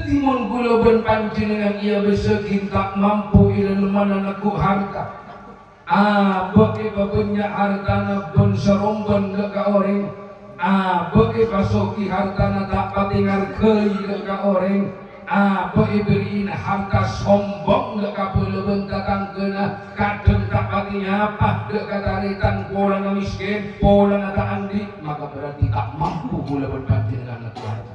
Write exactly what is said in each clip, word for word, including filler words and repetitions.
Mon kaulâ bân panjhennengngan iyâ bisa ghi' ta' mampu è dâlemmanna neggu' harta. Abâ' èpabânnya' hartana bân sarombân dâ' ka orèng. Abâ' èpasoghi hartana ta' patè ngarghâi dâ' ka orèng. Abâ' èbèrri'in harta sombong dâ' ka bhâlâ bân tatangghâna. Kadhâng ta' patè nyapa dâ' ka tarètan polana mèskèn, polana ta' andi', maka berarti ta' mampu kaulâ bân panjhennengngan neggu' harta.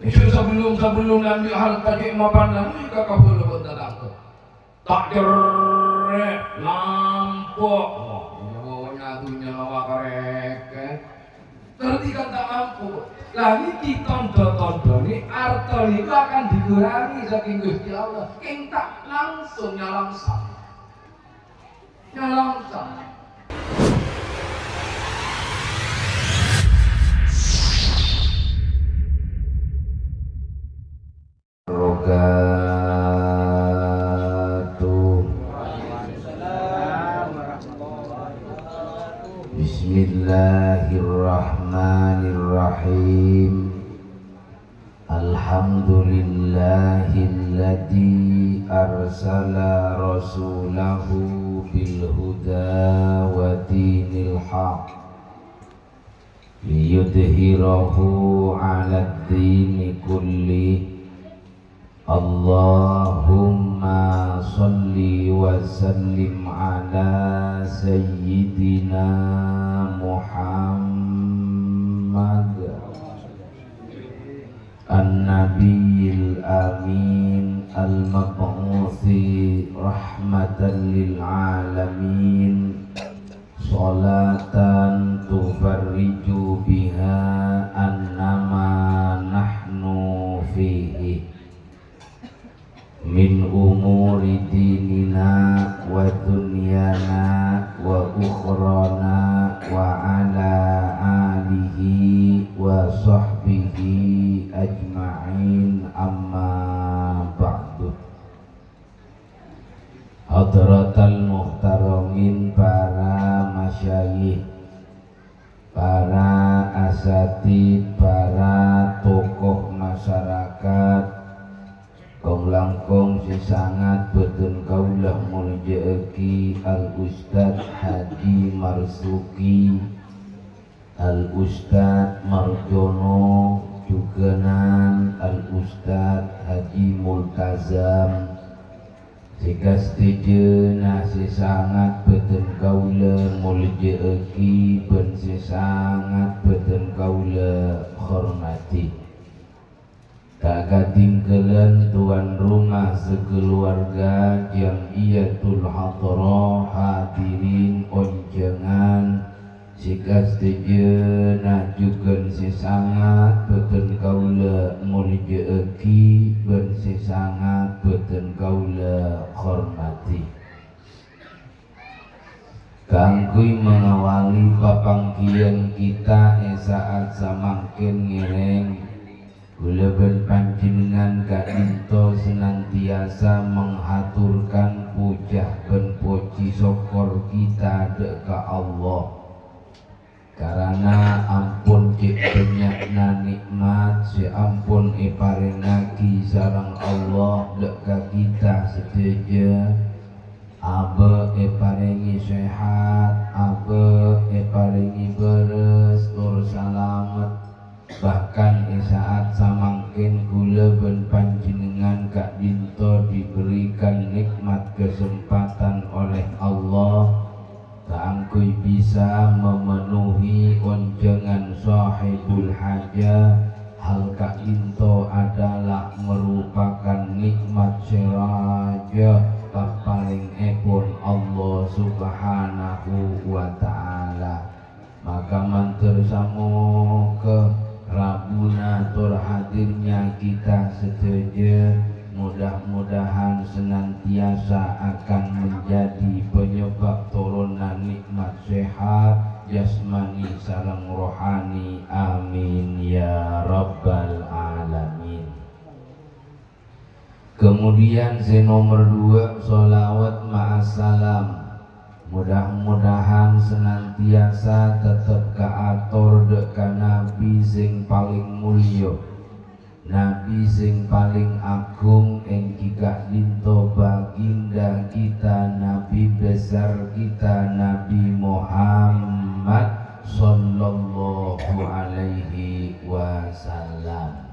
Itu sabellun-sabellun andi' harta cè' mapan andi' ka kabhâlâ bân tatangghâ. Ta' cerrè', lampok. Wah, nyawa-nyawa dunnya lawa karèkè. Berarti kan ta' mampu. Lah, nèka tandhâ-tandhâna arta nèka akan dikurangi sakèng Ghustè Allah. Kèng ta' langsung nyalangsang. Nyalangsang. Wabarakatuh. Bismillahirrahmanirrahim. Alhamdulillahilladzi arsala rasulahu bil huda wa dinil haq liyudhhirahu 'alad dini kullih. Allahumma shalli wa sallim 'ala sayyidina Muhammad. An-Nabiyil Amin al-mab'usi rahmatan lil alamin, sholatan tufarriju biha anna ma nahnu fihi min umuri dinina wa dunyana wa ukhrana wa ala alihi wa sahbihi ajma'in, amma ba'du. Hadratal muhtaramin, para masyayikh, para asatidz, para tokoh masyarakat, kong-langkong sè sangat bhâdhân kaulâ molja'aghi Al Ustadz Haji Marzuki, Al Ustadz Marjono, jhughânan Al Ustadz Haji Multazam, sè kasdhâjâna sè sangat bhâdhân kaulâ molja'aghi bân sè sangat bhâdhân kaulâ hormadhi. Ta' kadhingghâlân tuan rumah sakalowarga, Jam'iyatul Hadrah, hadirin onjhângan, sè kasdhâjâna jhughân sè sangat bhâdhân kaulâ molja'aghi bân sè sangat bhâdhân kaulâ hormadhi. Kaangghuy mangawali papangghiyân kita è sa'at samangkèn ngèrèng, kaulâ bân panjhennengngan ka'dinto senantiasa menghaturkan pujâ bân pojhi sokkor kita dâ' ka Allah. Karana ampon cè' bânnya'na nè'mat sè ampon èparèngaghi sareng Allah dâ' ka kita sadhâjâ, abâ' èparèngè sehat, abâ' èparèngè bârâs tor salamet. Bahkan è sa'at samangkèn kaulâ bân panjhennengngan ka'dinto diberikan nè'mat kesempatan oleh Allah kaangghuy bisa memenuhi onjhângan sahibul hajah, hal ka'dinto adalah merupakan nè'mat sè rajâ paparèngèpon Allah Subhanahu wa Ta'ala. Maka mandhâr samoghâ rabuna tor hadirnya kita sadhâjâ, mudah-mudahan senantiasa akan menjadi penyebab turunna nikmat sehat jasmani sareng rohani. Amin ya rabbal alamin. Kemudian sè nomer dua, sholawat ma'assalam. Mudah-mudahan senantiasa tetep kaator dâ' ka Nabi sè palèng mulya, Nabi sing paling agung èngghi ka'dinto baginda kita, Nabi besar kita, Nabi Muhammad sallallahu alaihi wasallam.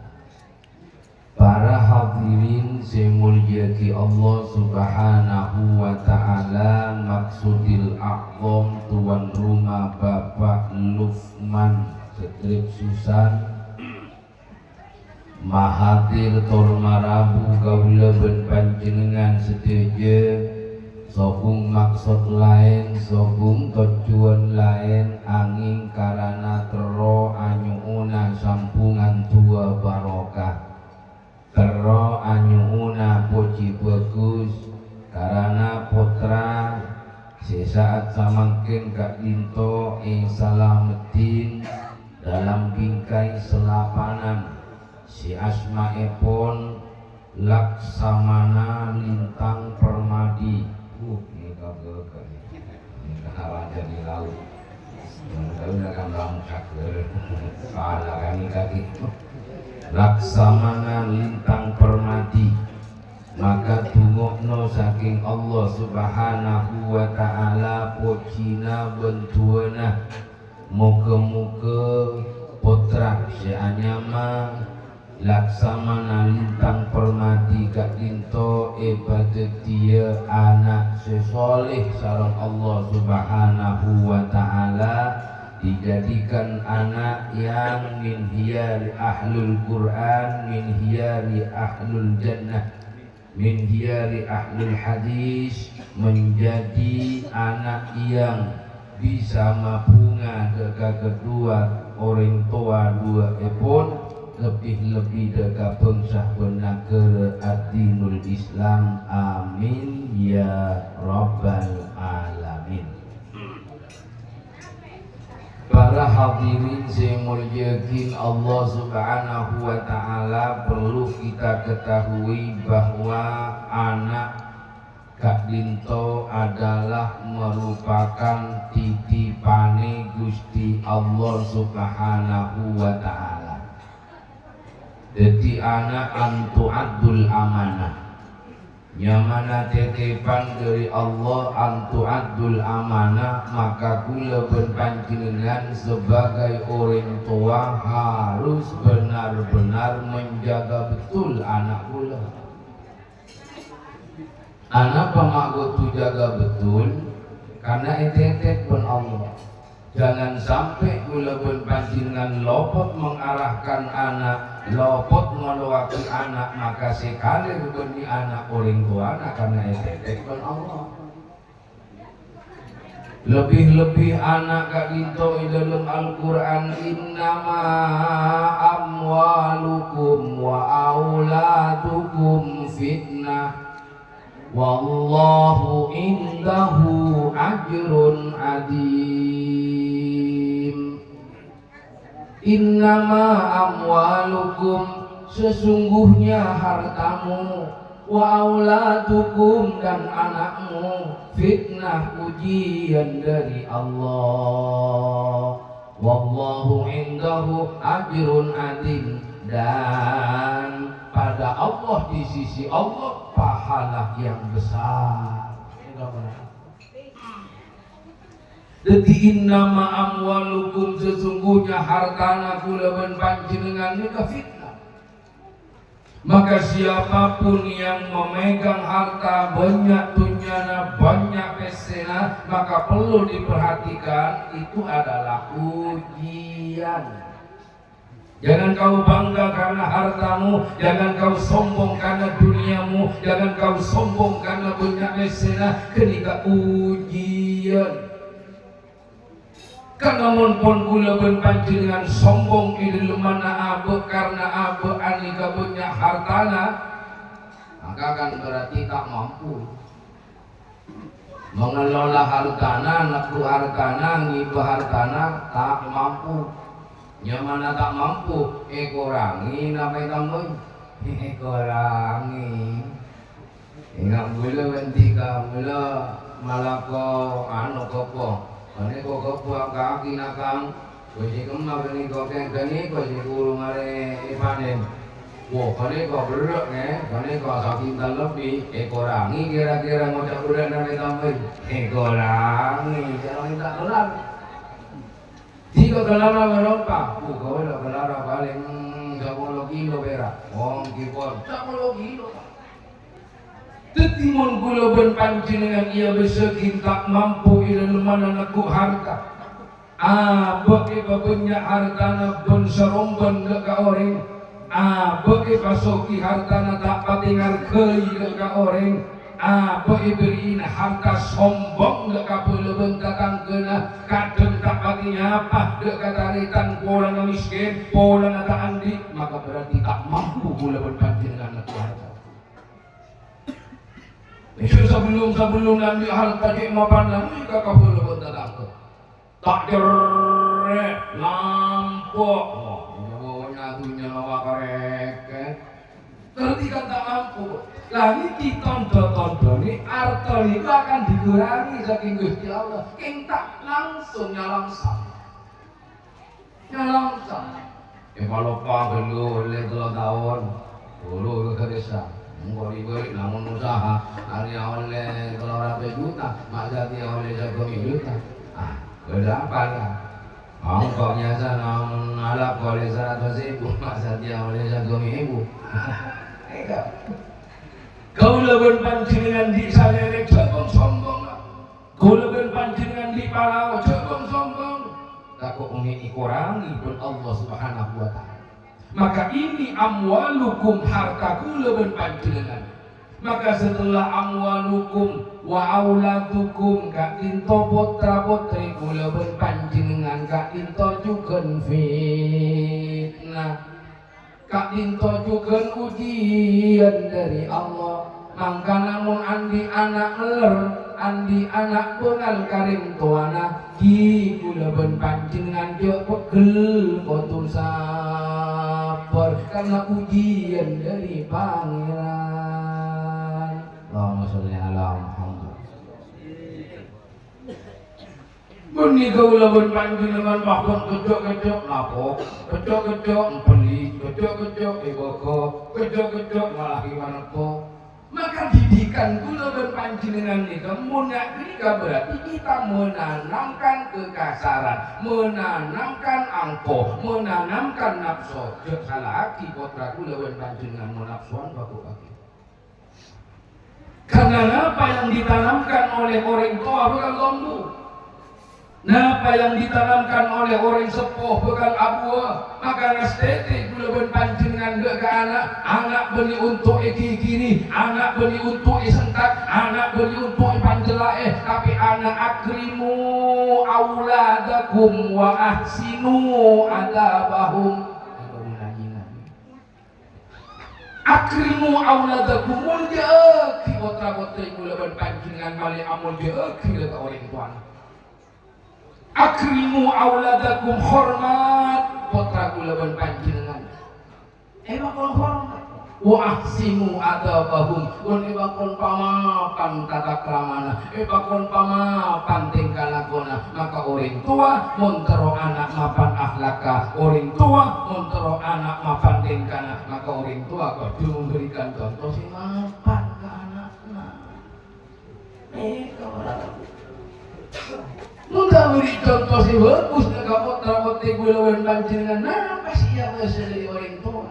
Para hadirin sè èmoljâ'aghi Allah Subhanahu wa Ta'ala, maksudil a'zham, tuan rumah Bapak Lufman Setrip Susan, mahadir tor marabu kaulâ bân panjhennengngan sadhâjâ, sobung maksod laèn, sobung tojjhuwân laèn, angèng karana terro anyo'ona sambhungan du'a barokah. Terro anyo'ona pojhi bhâghus karana pottra sè sa'at samangkèn ka'dinto èsalameddhin dalam bingkai salapanan sè asmaèpon Laksamana Lintang Permadi. Uh, nèka ghâghâ. Nèka raja di laut. Yang tahu akan langsat. Pala kami kaki. Laksamana Lintang Permadi. Maka dungo'no sakèng Allah Subhanahu wa Ta'ala, pojhina bân du'âna. Moghâ-moghâ pottra sè anyama Laksamana Lintang Permadi ka'dinto èpadhâddhiyâ ana' sè sholeh sareng Allah Subhanahu wa Ta'ala, dijadikan anak yang min khiyari ahlul Qur'an, min khiyari ahlul jannah, min khiyari ahlul hadis, menjadi anak yang bisa mabhunga dâ' ka kedua orèng towa duwâ'èpon, lebih-lebih dâ' ka bhângsa bân naghârâ ad-dinul Islam. Amin ya rabbal alamin. Para hadirin sè èmoljâ'aghi Allah Subhanahu wa Ta'ala, perlu kita ketahui bahwa ana' ka'dinto adalah merupakan titipanè Gusti Allah Subhanahu wa Ta'ala. Dhâddhi, ana' antu'addul amanah. Nyamana tètèpan dhâri Allah, antu'addul amanah, maka kaulâ bân panjhennengngan sebagai orèng towa harus benar-benar menjaga betul ana' kaulâ. Anapa ma' kodhu jaga betul? Karna ètètèp bân Allah. Jangan sampè' kaulâ bân panjhennengngan lopot mengarahkan ana', lopot ngolowaghi ana', maka sè kalèr bânnè ana' orèng towana karna ètètèp bân Allah. Lebih-lebih ana' ka'dinto è dâlem Al-Qur'an, "Innama amwalukum wa auladukum fitnah." Wallahu indahu ajrun adzim. Innama amwalukum, sesungguhnya hartamu, wa auladukum, dan anakmu, fitnah, ujian dari Allah. Wallahu indahu ajrun adzim, dan pada Allah, di sisi Allah, pahala yang besar. Dhâddhi, "Innama amwalukum," sesungguhnya hartana kaulâ bân panjhennengngan nèka fitnah. Maka siapapun yang memegang harta banyak, dhunnyana banyak, pèssèna, maka perlu diperhatikan, itu adalah ujian. Jangan kau bangga karena hartamu, jangan kau sombong karena duniamu, jangan kau sombong karena banyak pèssèna, ghânèka ujian. Karna mon pon kaulâ bân panjhennengngan sombong è dâlemmanna abâ' karna abâ' anèka bânnya' hartana, maka kan berarti ta' mampu. Mengelola hartana, neggu' hartana, ngibâ hartana, ta' mampu. Nyamana ta' mampu, èkorangè napa ètambâi? Èkorangè. Enga' bulâ bhânti ka bulâ malako anu kobbo. Panèko kobbo angka'aghi nakang, kocè kemma ghânèko kèng ghânèko sè buru marè èpanèn. Wah, panèka berrâ', nè. Panèka sakintal lebbi, èkorangè kèra-kèra ngoca' berrâ'na mè' tambâi. Èkorangè, jhâ' mènta kelar. Dhika kelarra bârâmpa? Wah, kaulâ kelarra palèng sapolo kilo pèra'. Wong kèpon, sapolo kilo, Pak. Dhâddhi, mon kaulâ bân panjhennengngan èabâsaghi ta' mampu è ḍâlemmanna neggu' harta, abâ' èpabânnya' hartana bân sarombân ḍâ' ka orèng, abâ' èpasoghi hartana ta' patè ngarghâi ḍâ' ka orèng, abâ' èbèrri'ina harta sombong ḍâ' ka bhâlâ bân tatangghâna, kadhâng ta' patè nyapa ḍâ' ka tarètan, polana mèskèn, polana ta' anḍi', maka berarti ta' mampu kaulâ bân panjhennengngan neggu' harta. Itu sabellun-sabellun anḍi' harta cè' mapan anḍi' ka kabhâlâ bân tatangghâ. Ta' cerrè', lampok. Wah, nyawa dunnya lawa karèkè. Berarti kan ta' mampu. Lah, nèka tandhâ-tandhâ nè, arta nèka akan dikurangi sakèng Ghustè Allah. Kèng ta' langsung nyalangsang. Nyalangsang. Èpaloppa ghâllu ollè tello taon. Ghâllu ghâgghâ' dhisa. Engko' è bâli' lamun usaha, arèya ollè tello ratos juta, ma' satèya ollè sagâmè' juta. Ah, bâḍâ apa, ya? Engko' biyasa lamun alako ollè saratos èbu, ma' satèya ollè sagâmè' èbu. Èngghi. Kaulâ bân panjhennengngan ghi' salèrè jhâ' bhung-sombhung. Kaulâ bân panjhennengngan ghi' palao jhâ' bhung-sombhung. Tako' mè' èkorangè bân Allah Subhanahu wa Ta'ala. Maka ini amwalukum, harta kaulâ bân panjhennengngan. Maka setelah amwalukum wa auladukum, ka'ḍinto pottra-pottrè kaulâ bân panjhennengngan, ka'ḍinto jhughân fitnah. Ka'ḍinto jhughân ujiân ḍâri Allah. Mangkana mon anḍi' ana' ngèller, anḍi' ana' bângal ka rèng towana, ghi' kaulâ bân panjhennengngan jhâ' pegghel, kodhu sabbhâr, karna ujiân ḍâri Pangèran. Allahumma sholli ala Muhammad. Bânnè kaulâ bân panjhennengngan bhâkal kèjjhâ'-kèjjhâ' lapok, kèjjhâ'-kèjjhâ' empèli, kèjjhâ'-kèjjhâ' èbâgâ, kèjjhâ'-kèjjhâ' malaè manèpo. Maka didikan kaulâ bân panjhennengngan nèka, mon nga' ghânèka berarti kita menanamkan kekasaran, menanamkan angko, menanamkan napso. Jhâ' sala'aghi pottra kaulâ bân panjhennengngan mon napsowan bhâko-bhâko. Karena napa yang ditanamkan oleh orèng towa bhâkal tombu. Napa yang ditanamkan oleh orèng seppo bhâkal abuwâ. Maka ngastètè kaulâ bân panjhennengngan ḍâ' ka ana', ana' bânnè onto' èghighiri, ana' bânnè onto' èsentak, ana' bânnè onto' èpancella'è, tapè ana' akrimu auladakum wa ahsinu adabahum. Akrimu auladakum, molja'aghi pottra-pottrè kaulâ bân panjhennengngan malè amolja'aghi ḍâ' ka orèng towana. Akrimu auladakum, hormat pottra kaulâ bân panjhennengngan. Èpakon hormat. Wa ahsinu adabahum, bân èpakon pamapan tata kramana, èpakon pamapan tèngka lakona. Maka orèng towa, mon terro ana' mapan akhlakka, orèng towa, mon terro ana' mapan tèngkana, maka orèng towa kodhu memberikan conto sè mapan ka ana'na. Mon ta' bâri' conto sè bhâghus ka pottra-pottrè kaulâ bân panjhennengngan, napa sè èabâsa ḍâri orèng towa?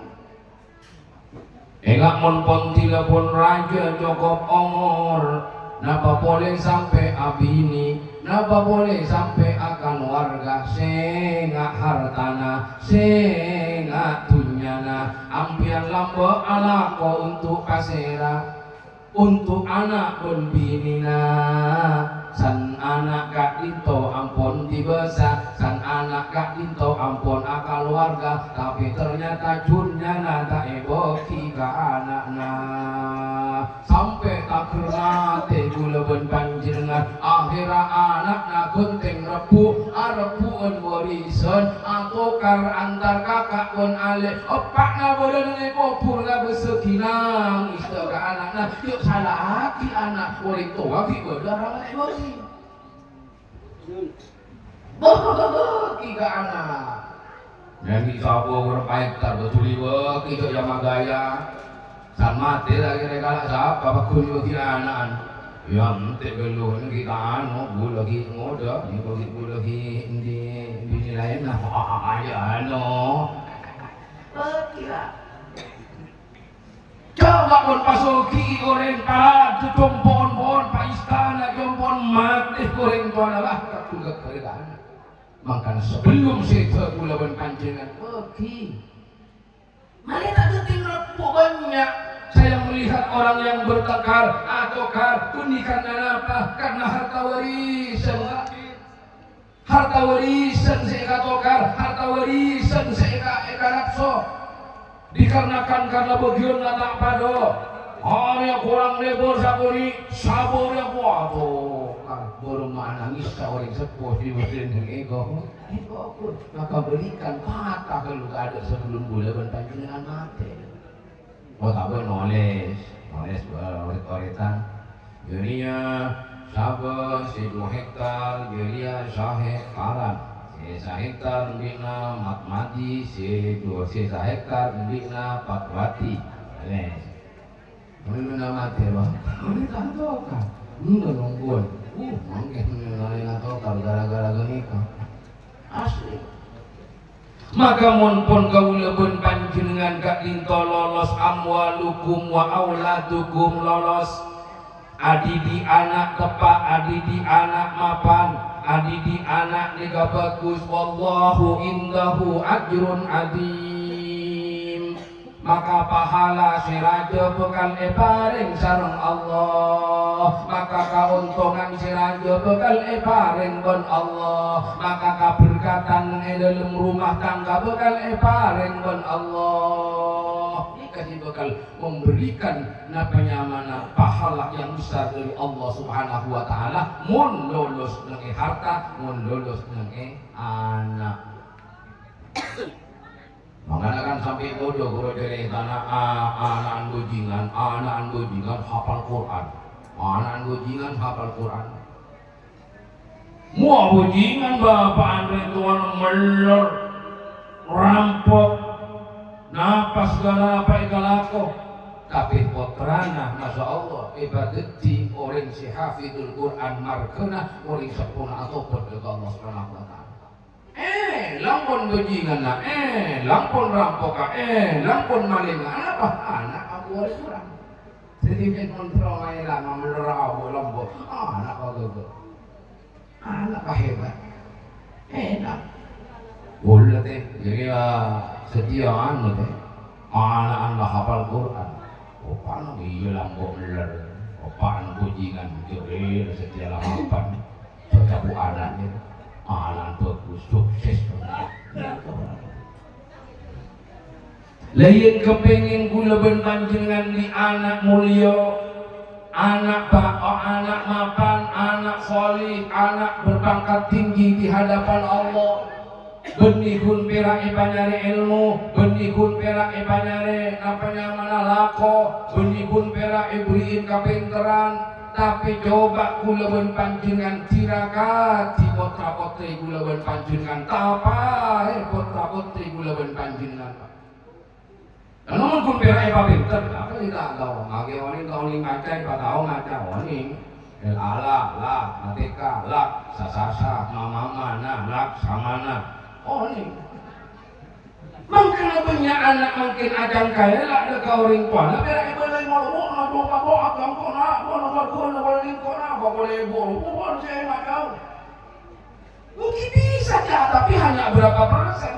Enga' mon pon dhila pon rajâ cokop omor, napa polè sampè' abinè, napa polè sampè' akaluwarga, sènga' hartana, sènga' dhunnyana, ampèyan lambâ' alako onto' pasèra? Onto' ana' bân binèna. San ana' ka'ḍinto ampon dibâsa, san ana' ka'ḍinto ampon akaluwarga, tapè ternyata dhunnyana ta' èbâghi ka ana'na. Sampè' tagher matè kaulâ bân panjhennengngan, akhèrra ana'na ghântèng rebbhu', arebbhu'ân warisan, atokar antar kaka' bân alè'. Eppa'na bâḍâna è kobhur ngabâssaghi nangès ḍâ' ka ana'na, jhâ' sala'aghi ana', orèng towa ghi' bâḍâ arapa ta' èbâghi. Bâghi ka ana'. Nèng sapa ghun paènter, betul iwa, kita yang magaya. San matè lagi regala sapa, bagus iwa di ana'an. Ya, ente' gelu, ini kita anu, bu lagi ngoda, ini bagi bu lagi, ini, ini lain, nah, ya, anu. Betul, Pak. Coba pon pasogi orèng paradu, compo'on pon, pa istana compo'on matè orèng towana lah, kaduga kerajaan. Mangkana sabellum sèdhâ kaulâ bân panjhennengngan pèghi. Malè ta' dhâddhi ngreppo' bânnya'. Saya melihat orang yang bertengkar, atokar, bânnè karena apa? Karena harta warisan, Pak. Harta warisan sè èkatokar, harta warisan sè èka-, èkanapso. Dikarenakan karena bâgiyânna ta' padâ. Arèya korang lebur sakonè', sabâ rèya kuwat. Bârâmma nangès ka orèng seppo è bâdân eko. Eko, maka berikan patah kalau keadaan sebelum kaulâ bân panjhennengngan matè. Oh, ta' bân nolès. Nolès, eh, orèt-orètan. Jârèya sabâ sè du hektar, jârèya sahektaran. Sè sahektar embi'na Mat Madi, sè du-, sè sahektar embi'na Patwati. Nolès. Mènuna matè, Bang. Mènuna tokar. Mènuna nonggol. Uh, mangkèn mènuna tokar gara-gara ghânèka. Asli. Maka mon pon kaulâ bân panjhennengngan ka'dinto lolos, amwalukum wa auladukum lolos. Adidik ana' teppa', adidik ana' mapan, adidik ana' nèka bhâghus, wallahu indahu ajrun adzim. Maka pahala sè rajâ bhâkal èparèng sareng Allah. Maka kaontongan sè rajâ bhâkal èparèng bân Allah. Maka kaberkatan è dâlem rumah tangga bhâkal èparèng bân Allah. Nèka sè bhâkal memberikan napa nyamana pahala yang besar dari Allah Subhanahu wa Ta'ala, mon lolos neng è harta, mon lolos neng è ana'. Mangkana kan sampè' bâdâ ghuru jârèya tana, a-, ana'na bhâjingan, ana'na bhâjingan hafal Qur'an. Ana'na bhâjingan hafal Qur'an. Mowa bhâjingan bapa'na rèng towana mellèr, rampok, napa saghâlâ napa èkalako. Tapè pottrana, masya Allah, èpadhâddhi orèng sè hafidul Qur'an, marghâna orèng seppona atobhât ka Allah Subhanahu wa Ta'ala. Eh, langkong bhâjinganna, eh, langkong rampoka, eh, langkong malèngnga, napa? Ana' Abu Walid Qur'an. Dhâddhi, mèn kontrol maèla, mamelor abu lombo. Ana' kok ghâghâ. Ana' kok hebat. Enak. Ghulâ, tè, jârèya satèya anu, tè. Ana'-ana' hafal Qur'an. Ompamana iyâ lambâ' mellèr. Ompamana bhâjingan jârèya satèya la mapan. Sodâ bu ana'na. Ana' bhâghus, sukses. La iyâ kapèngèn kaulâ bân panjhennengngan dhi' ana' molja, ana' ba-, ana' mapan, ana' sholih, ana' berpangkat tinggi di hadapan Allah. Bânnè ghun pèra' èpanyarè èlmo, bânnè ghun pèra' èpanyarè napa nyamana lako, bânnè ghun pèra' èbherri'in kapènterran. Tapè coba kaulâ bân panjhennengngan dirakadhi pottra-pottrè kaulâ bân panjhennengngan, tapaè pottra-pottrè kaulâ bân panjhennengngan, Pak. Karna mon ghun pèra' èpapènter, apa sè ta' tao? Maghi onèng tao onèng maca, èpatao maca onèng. El ala, la, mateka, lak, sasasa, mamamana, lak, samana. Onèng. Mangkana bânnya' ana' mangkèn acangkaè la dâ' ka orèng towana, pèra' èbâlâi molo, "Wah, na, dong, na, dong, abang, kok, na, wah, na, wah, na, wah, ning, kok, na, apa polè, bu, bu, bu, saya nggak tahu." Mungkin bisa, Cak, tapi hanya berapa persen?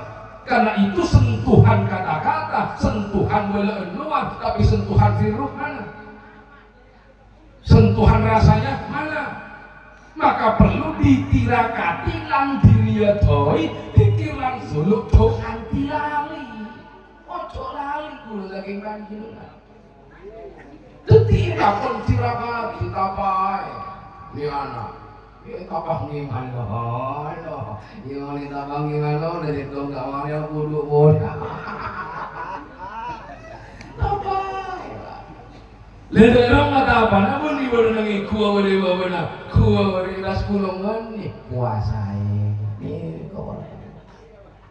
Karena itu sentuhan kata-kata, sentuhan bâlâ'ân lowar, tapi sentuhan fil ruh mana? Sentuhan rasanya mana? Maka perlu ditirakati lan diriyadhoi, dikir lan suluk dho'an dilali. Ojo lali kaulâ dâging panjhennengngan. Dhâddhi, kapan tirakati, tapaè. Nè ana'. Yâ, tapa ngèngalo. Iyâ, nè tapa ngèngalo, dâri dong ka marè kodhu boda. Tapaè, Pak. Lha, dârâmma tapana bânnè bârâ' nangè ghuwa bârâ' bâbâna. Ghuwa bârâ' tas kulongan nè. Puasaè. Nè, kok ora.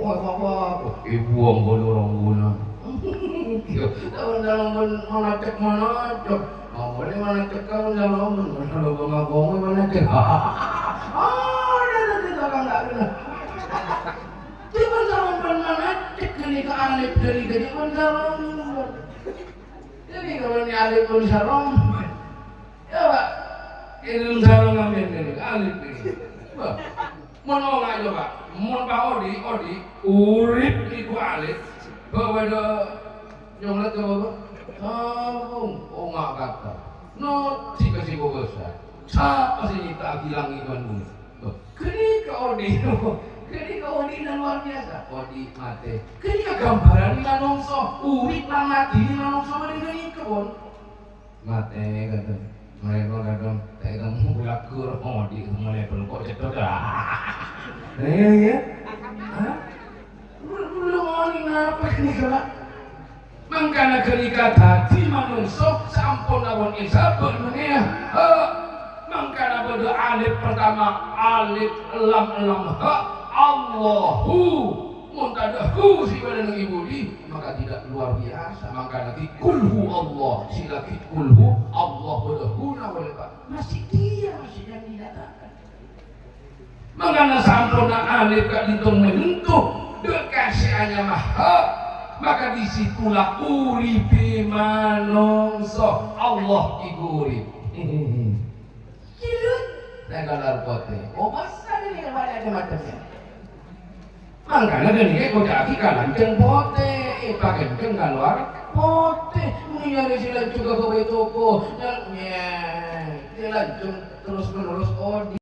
Wah, wah, wah, ibu ang bolo rong bulan. Iya, tahun dalam pun manacek-manacek. Apa ini manacek kan dalam pun, mana lo bangabongo manacek. Ah, ada, ada, ada, orang nggak kena. Dia pun dalam pun manacek, kena ke alif dari gede pun dalam pun. Jadi kalau ini alif pun sarong, ya, Pak. Ini sarong ngambil ini, alif ini. Wah. Mon ora, coba, mon pa odi, odi, urip niku alif, bahwa ada nyonglet ke bawah. Sambung, oh, nggak kata. No, jika si bobasa. Siapa sih nyipta bilang iman bumi? Loh, kenika odi. Kenika odi yang luar biasa. Odi mate. Kenika gambaran manungso, urip lan mati manungso mriki kenikah, pon. Mate, kata. Mereka kadang, "Saya kamu lagu, oh, di mulai pelukok cedok, ah." Iya, iya. Hah? Lu, lu mau ini ngapa ini, Kak? Mangkana kenika dadi manungso sampun lawan isabel meneh. Hah? Mangkana bâdâ alif pertama, alif lam, lam ha, Allahu. Mon tadâ' hu sè bâdâ neng è budi, maka tidak luar biasa. Mangkana di kulhu Allah, sè lagi kulhu Allah bâdâ huna wal ba. Masih dia, masih yang dinyatakan. Mangkana samponna alif ka'dinto menyentuh dâ' ka sè anyama ha, maka di situlah uripè manongso. Allah iku urip. Kira Kalowar potè. Oh, masa ini kan banyak macam-macamnya. Mangkana ghânèka èkoca'aghi ka lanjhâng potè, èpaghânjhâng kalowar potè. Mènangka sè lanjhâng ka bâbâ è toko, nyè-, nyè-, sè lanjhâng terros-menerros odi'.